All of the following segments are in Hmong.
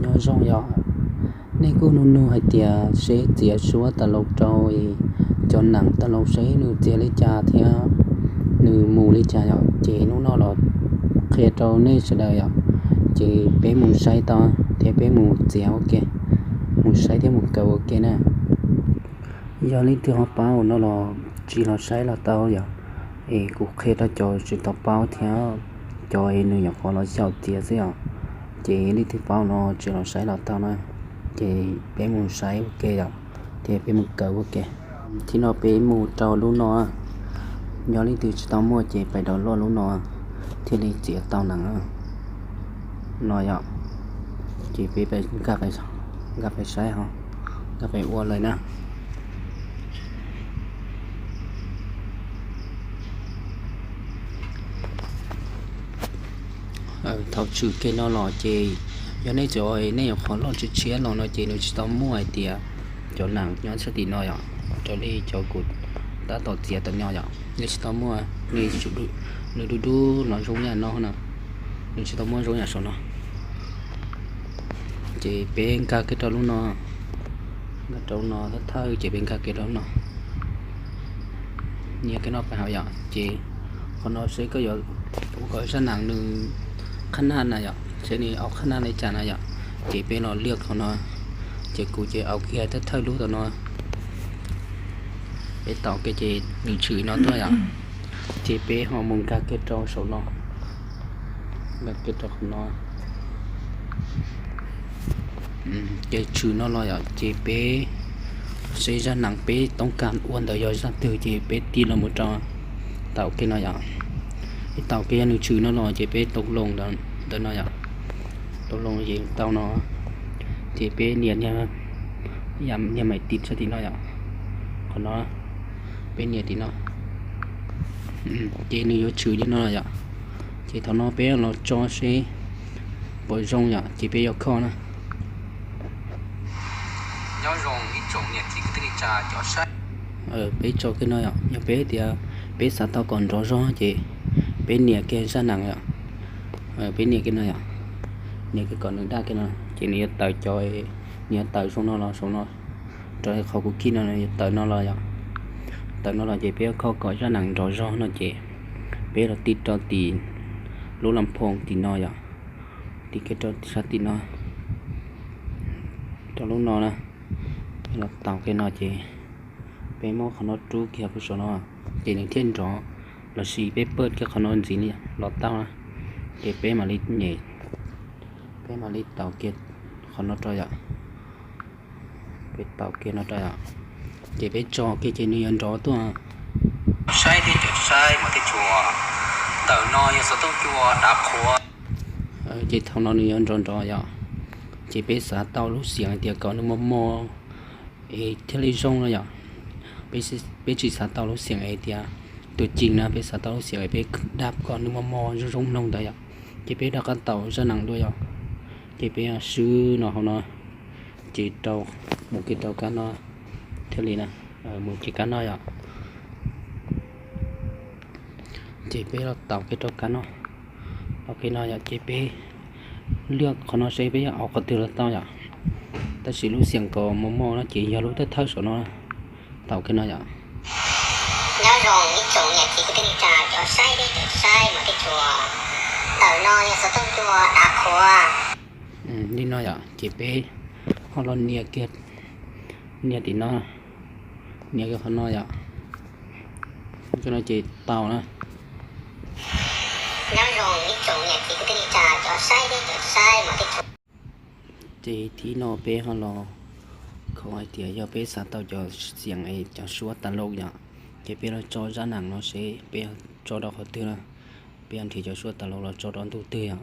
Nyob zoo yom, nej kuj nug nug hais tias seb txiav suab tas laus rau cov neem tas laus seb nws txiav li cas thiab nws mus li cas yom, ces hnub no los qhia rau nej sawv daws yom, ces peb mus saib tau thiab peb mus txiav ua ke, mus saib thiab mus kawm ua ke na. Yog leej twg ho paub no los tsis los saib los tau yom, es kuv qhia rau cov tsis tau paub thiab cov es nws nyuam qhuav los xyaum txiav xwb yom, ces leej twg paub no tsis los saib los tau na, ces peb mus saib ua ke yom, thiab peb mus kawm ua ke. Thaum no peb mus rau lub no, yog leej twg tsis tau muaj ces pais download lub no thiaj li txiav tau neem no yom, ces peb nkag pais saib ho, nkag pais ua lawm na. Thaum tshwm kiag no los ces yog nej cov, nej nyuam qhuav loj tshiab tshiab los no ces nws tsis tau muaj hais tias cov neem nyob sab tim no yom, raws li cov kuv tab tom txiav tam no yom, nws tsis tau muaj, nws dub dub los zoo yam no na, nws tsis tau muaj zoo yam saum no. Ces peb nkag kiag rau lub no, nkag rau no thawj thawj ces peb nkag kiag rau lub no, nias kiag no pais hauv yom, ces qhov no seb koj yuav ua kom zaj neem nws qhab naj na yom, seb nws au qhab naj li cas na yom, ces peb los liaj qhov no, ces kuv ces au kiag thawj thawj lub tom no, peb taus kiag ces nws tshwm no tuaj yom, ces peb ho mus nkag kiag rau saum no, nkag kiag rau qhov no. Ces tshwm no los yom, ces peb seb zaj neem peb toob kas ua ntawd yog zaj twg ces peb tig los mus rau taus kiag no yom. Peb taus kiag yog nws tshwm no los ces peb tau loo ntawm no yom, tau loo ces tau no, ces peb nias, nias maim tim sab tim no yom, qhov no peb nias tim no, ces nws yuav tshwm li no yom. Ces thaum no peb los tso seb puas zoo yom, ces peb yuav kho na. Peb tso kiag no yom, yog peb tias peb xav tau kom nrov zog ces peb nias kiag zaj neem yom, peb nias kiag no yom, nias kiag kom nws daj kiag no ces nws yuav tawm cov, nws yuav tawm zoo no los saum no, raws li qhov kuv khij no nws yuav tawm no los yom, tawm no los ces peb yuav kho kom zaj neem nrov zog no ces peb los tig rau tim lub las phoos tim no yom, tig kiag rau sab tim no, rau lub no na, los taus kiag no ces peb muab qhov no rub kiag puag saum no, ces nws thiaj nrov, lossis peb pawj kiag qhov no ntxiv li los tau na, ces peb mam li nyem, peb mam li taus kiag qhov no rau yom, peb taus kiag no rau yom, ces peb tso kiag ces nws yuav nrov tuaj. Saib teb cov saib mas tej tsuas tawm no yog xov tooj cua dav qhuav. Ces thaum no nws yuav nrov nrov yom, ces peb xav tau lub xiam hais tias kom nws mos mos es thiaj li zoo no yom. Peb tsis xav tau lub xiam es tias tus cees na, peb xav tau lub xiam es peb dab kom nws mos mos zoo zoo mloog ntawd yom. Ces peb rov qab taus zaj nees dua yom. Ces peb swb no hauv no, ces rau, mus kiag rau kab no thiaj li na, mus kiag kab no yom. Ces peb los taus kiag rau kab no, taus kiag no yom, ces peb liaj qhov no seb peb yuav au qhov twg los tau yom. Tab sis lub xiam kom mos mos no ces yog lub thawj thawj saum no, taus kiag no yom. Nyob zoo ib tsoom niam txiv kwv tij neej tsa cov saib teb cov saib mas tej tsuas tawm no yog xov tooj cua dav qhuav. Li no yom, ces peb ho los nias kiag, nias tim no, nias kiag qhov no yom. Cov no ces tau na. Nyob zoo ib tsoom niam txiv kwv tij neej tsa cov saib teb cov saib mas tej tsuas. Ces thib no peb ho los kho hais tias yog peb xav tau cov xiam es cov suab tas loo yom, ces peb los tso zaj nees no seb peb tso rau qhov twg na, peb nrhiav cov suab tas loo los tso rau ntu twg yom.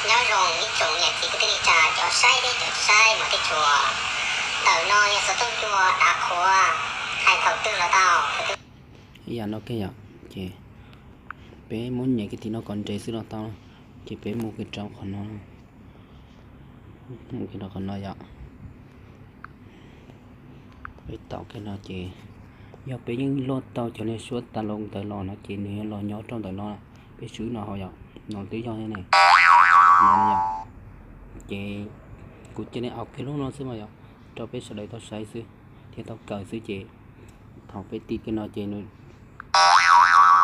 Nyob zoo ib tsoom niam txiv kwv tij neej tsa cov saib teb cov saib mas tej tsuas tawm no yog xov tooj cua dav qhuav, hais thaum twg los tau. Ib yam no kiag yom, ces peb muab nyem kiag tim no kom nres xwb los tau, ces peb mus kiag rau qhov no, mus kiag rau qhov no yom. Peb taus kiag no ces yog peb yeej load tau cov niag suab tas loo ntawd los no ces nws yuav los nyob rau ntawm no, peb swb no hauv yom, no twb yog ne. no yom. Ces kuv cia li au kiag lub no xwb mas yom, rau peb sawv daws tau saib xwb thiab tau kawm xwb. Ces thaum peb tiv kiag no ces nws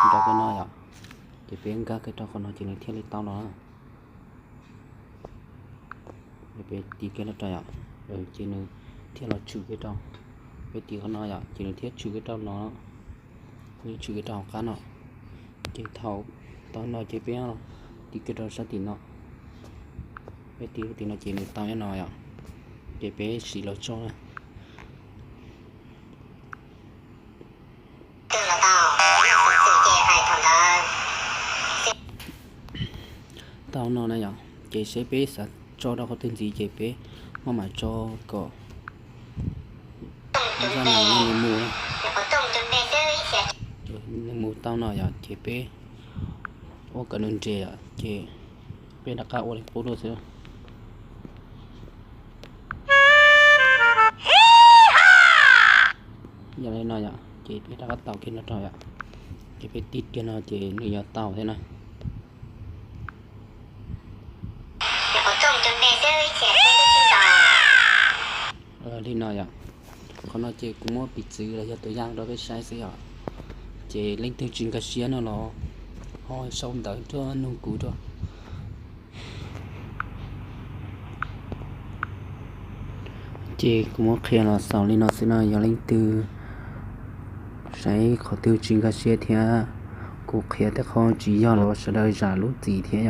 nrov kiag no yom, ces peb nkag kiag rau qhov no ces nws thiaj li tau no. Peb tiv kiag los rau yom, ces nws thiaj los tshwm kiag rau. Peb tiv qhov no yom, ces nws thiaj tshwm kiag rau no, nws tshwm kiag rau hauv qab no. Ces thaum tau no ces peb tiv kiag rau sab tim no, peb tiv lub tim no ces nws tau nyob no yom. Ces peb sim los tso na. Tau no na yom, ces seb peb xav tso rau qhov twg ntxiv ces peb maj mam tso kom zaj no nws mus, nws mus tau no yom, ces peb ua kom nws nres yom, ces peb rov qab ua li qub dua xwb. Yog li no yom, ces peb rov qab tau kiag no rau yom, ces peb tiv kiag no ces nws yuav tau thiab na. Li no yom, qhov no ces kuv muab piv txwv los yog tus yaj rau peb saib xwb yom. Ces leej twg tsis nkag siab no los ho sau ntawv tuaj nug kuv dua. Ces kuv muab qhia los xaus li no xwb no, yog leej twg saib qhov twg tsis nkag siab thiab kuv qhia tej qho tsis yog los sawv daws zam lub txim thiab yom.